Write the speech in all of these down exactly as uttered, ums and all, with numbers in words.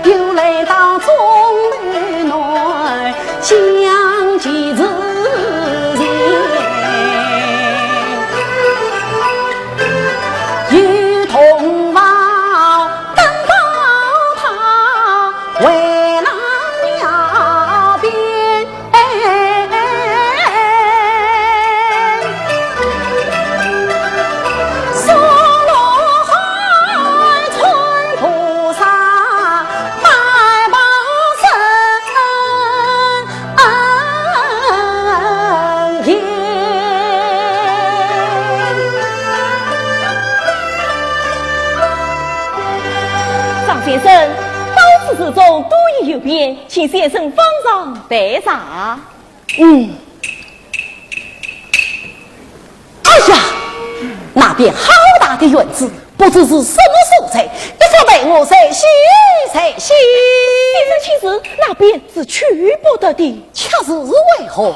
又来到钟楼南，相见时节，有同房登高堂，回廊庙边。 张先生，到此之中多已有变，请先生方丈待茶。 嗯。哎呀，那边好大的院子，不知是什么所在，一定要带我再去再去。先生请住，那边是去不得的。却是为何？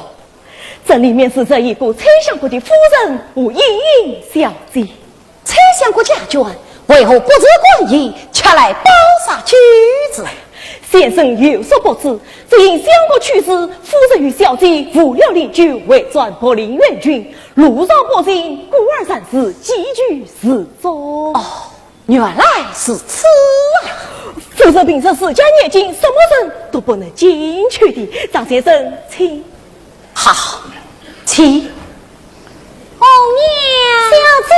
这里面住着一个崔相国的夫人和莺莺小姐。 崔相国家眷，为何不辞官驿，却来包杀居住？先生有所不知，只因相国去世，夫人与小姐无了离居，回转博陵原郡，路上不幸故而暂时寄居寺中。哦，原来如此啊！夫人平日自家严禁，什么人都不能进去的。张先生，请。 好，请。红娘。小姐。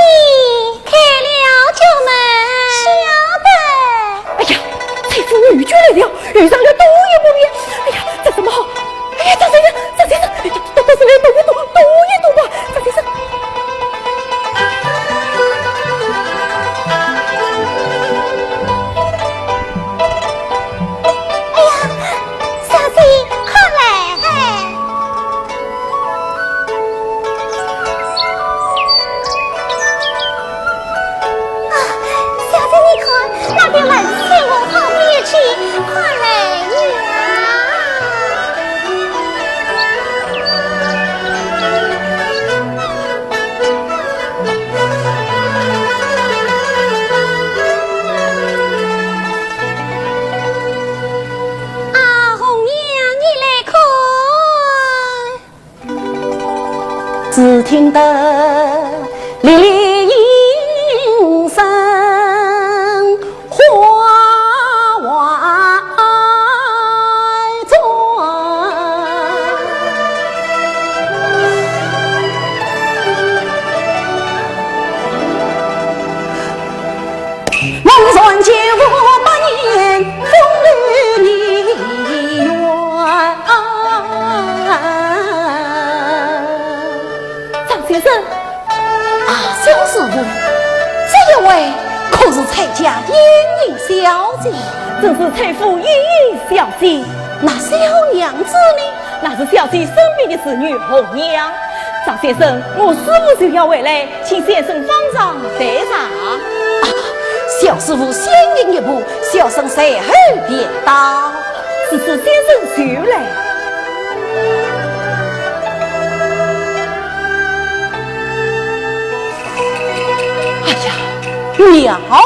开了角门。晓得。哎呀，崔府女眷来了，遇上了多有不便。哎呀，这怎么好？哎呀，张先生，张先生，哎呀，都，都是来躲一躲，躲一躲吧，张先生。 哎呀，小姐，快来！啊，小姐，你看，那边门前我好不一去，快来呀！ 啊，红娘，你来看。只听得离离莺声 花外转。梦断九五八年风流年月。张先生， 啊，小师傅，这一位可是崔家莺莺小姐？正是崔府莺莺小姐。那小娘子呢？那是小姐身边的侍女红娘。张先生，我师傅就要回来，请先生方丈待茶。啊，小师傅先行一步，小生随后便到。此次先生就来。 哎呀，妙啊！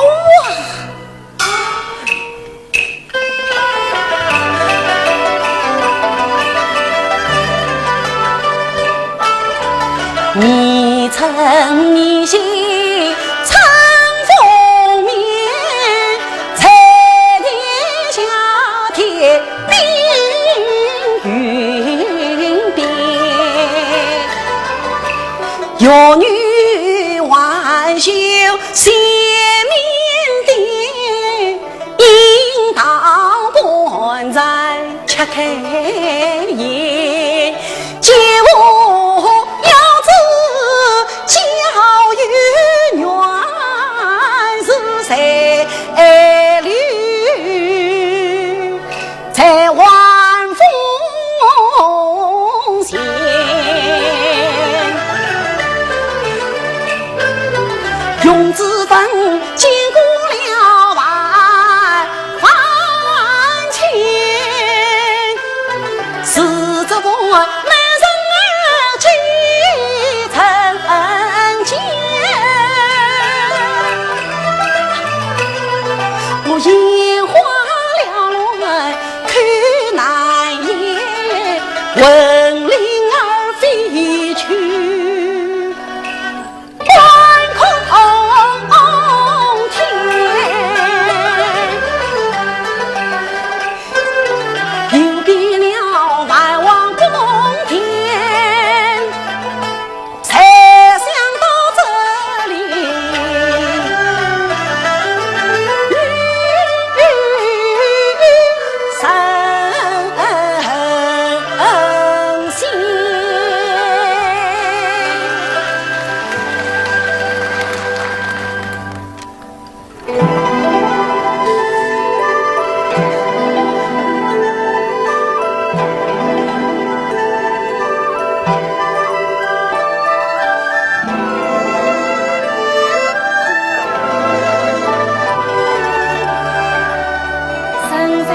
烟花缭乱口难言，魂灵儿飞去半空天。游遍了万王宫殿， 才想到这里，神仙。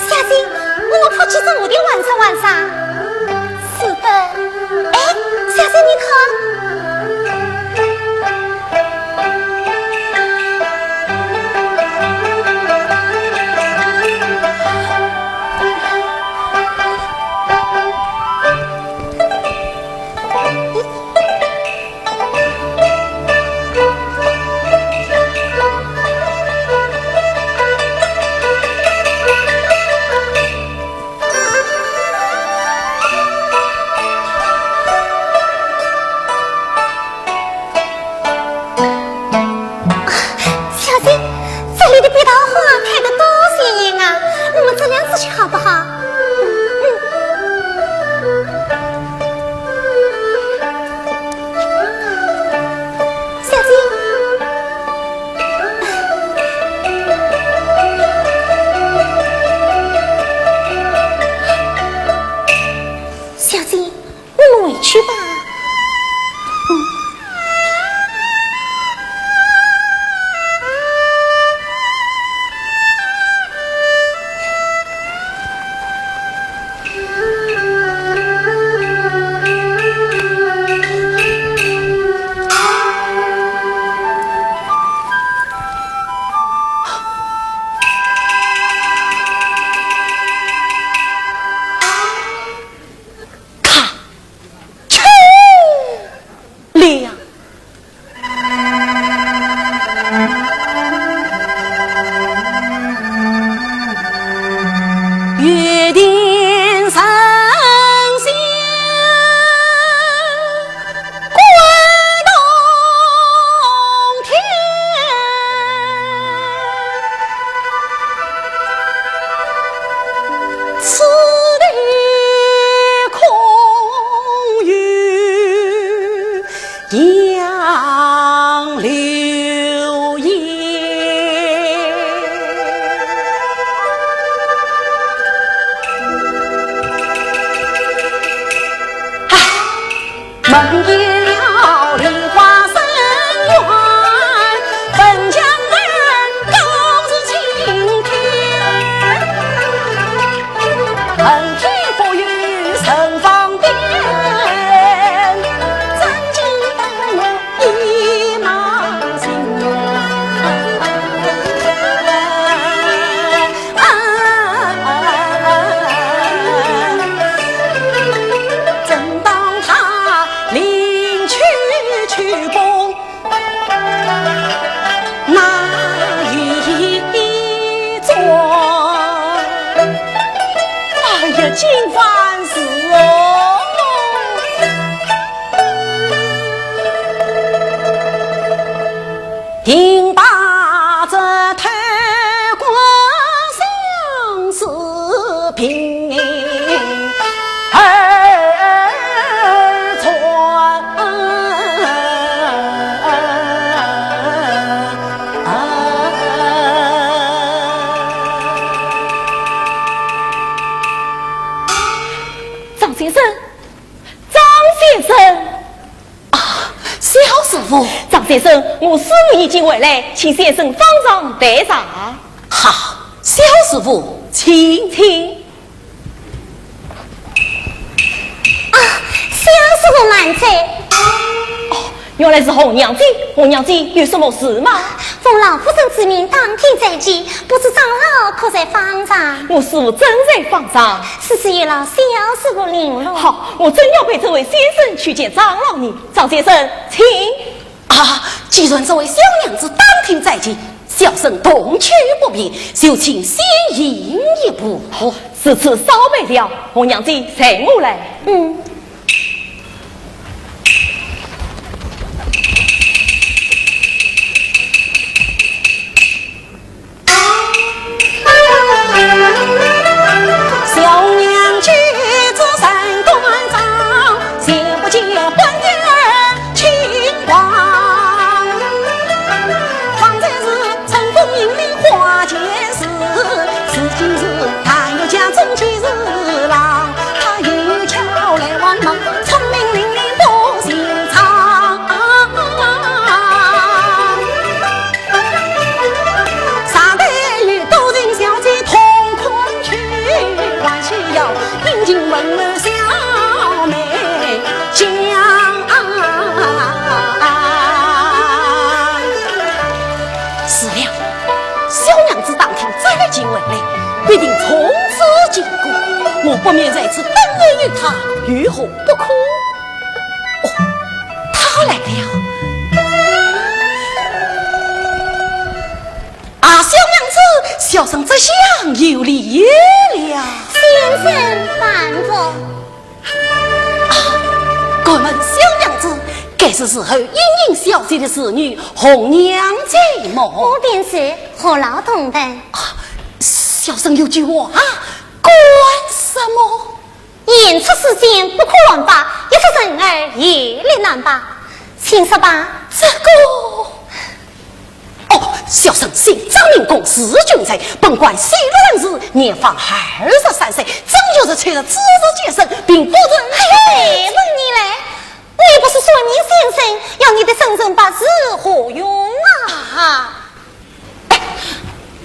小姐，我们跑去找蝴蝶玩耍玩耍。是的。哎，小姐，你看。小姐，这里的壁桃花开得多鲜艳啊，我们这样子去好不好？嗯。小姐，小姐，我们回去吧。嗯。先生，张先生。啊，小师傅。张先生，我师父已经回来，请先生方丈待茶。好，小师傅，请。请。啊，小师傅慢走。哦，原来是红娘姐。红娘姐，有什么事吗？奉老夫人之命，打听斋期，不知长老可在方丈？我师父正在方丈。 是，是，有劳小师傅领路。好，我正要陪这位先生去见长老呢。张先生，请。啊，既然这位小娘子打听斋期，小生同去不便，就请先行一步。好，如此少陪了，红娘姐，随我来。嗯。 小娘举止三端庄，见不见官员亲王。方才是春风迎面花间事，如今是但愿家中几时郎。他有巧来望望，聪明伶俐不寻常。 上头有多情小姐同款去，还需要殷勤问候小妹讲。是了，小娘子打听斋期回来，必定从此经过，我不免在此等候于她，有何不可？哦，她来了。 啊，小娘子，小生这厢有礼了。先生万福。啊，敢问小娘子，该是伺候莺莺小姐的侍女红娘姐么？我便是，何劳动问？啊，小生有句话啊，敢说么？ 言出世间不可乱发，一失人儿也立难拔。请说吧。这个……哦，小生姓张名珙，字君才，本贯西洛人氏，年方二十三岁，正月十七日子时节生，并不曾……嘿嘿，问你嘞，我又不是算命先生，要你的生辰八字何用啊？哎，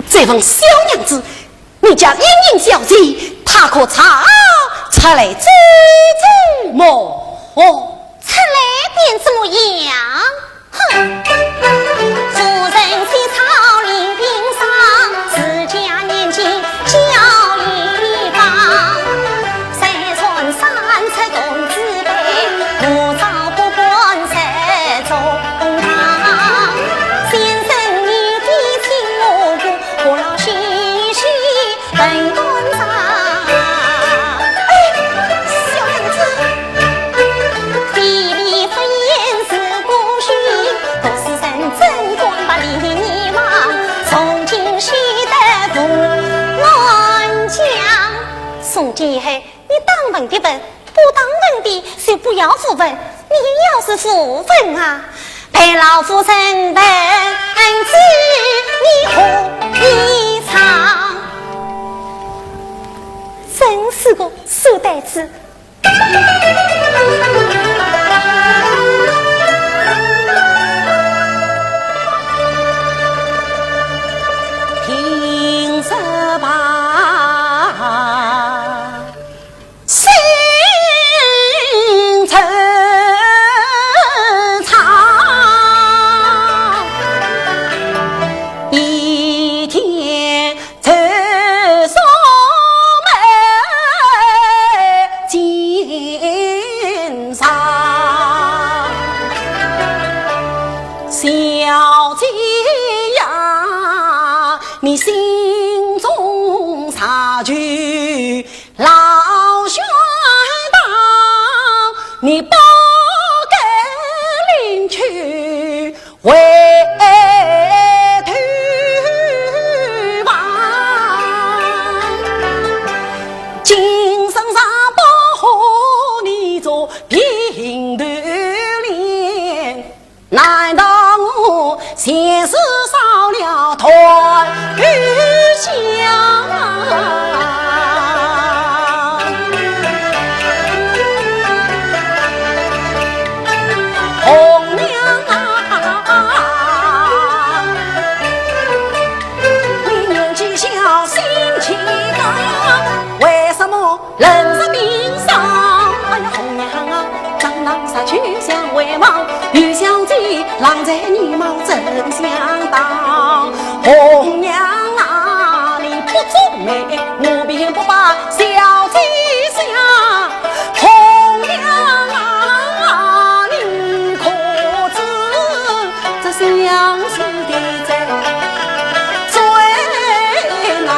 再问小娘子， 你家莺莺小姐，她可曾出来走走么？出来便怎么样？哼！夫人起草临平上，自家年纪交一方。虽然三尺童子辈，不早不晚在中堂。先生你的亲我故， 何劳心系本断肠？哎，小娘子。非礼勿言是不虚，读书人怎敢把礼仪忘？从今须得勿乱讲。从今以后，你当问的问， 不当问的就不要胡问，你要是胡问啊，被老夫人问住你何以偿？真是个书呆子。听着吧。 心惆怅，一天愁锁眉紧上。小姐呀，你心中常求 老玄堂，你不该临去回头望。今生若不和你做平头 难道我前世少了段香？冷若冰霜。哎呀，红娘啊，张郎纱去向回望，与小姐郎才女貌怎相当？红娘啊，你不作美，我便不把小姐想。红娘啊，你可知这相思的罪最难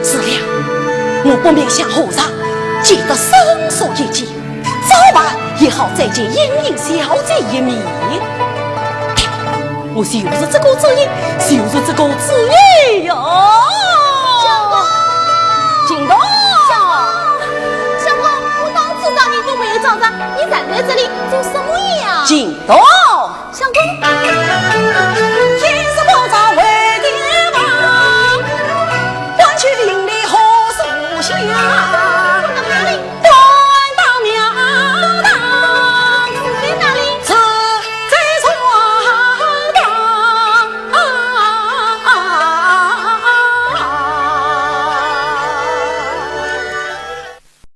是了，我不免向和尚借得伸手一计，早晚也好再见莺莺小姐一面。哎，我就是这个主意，就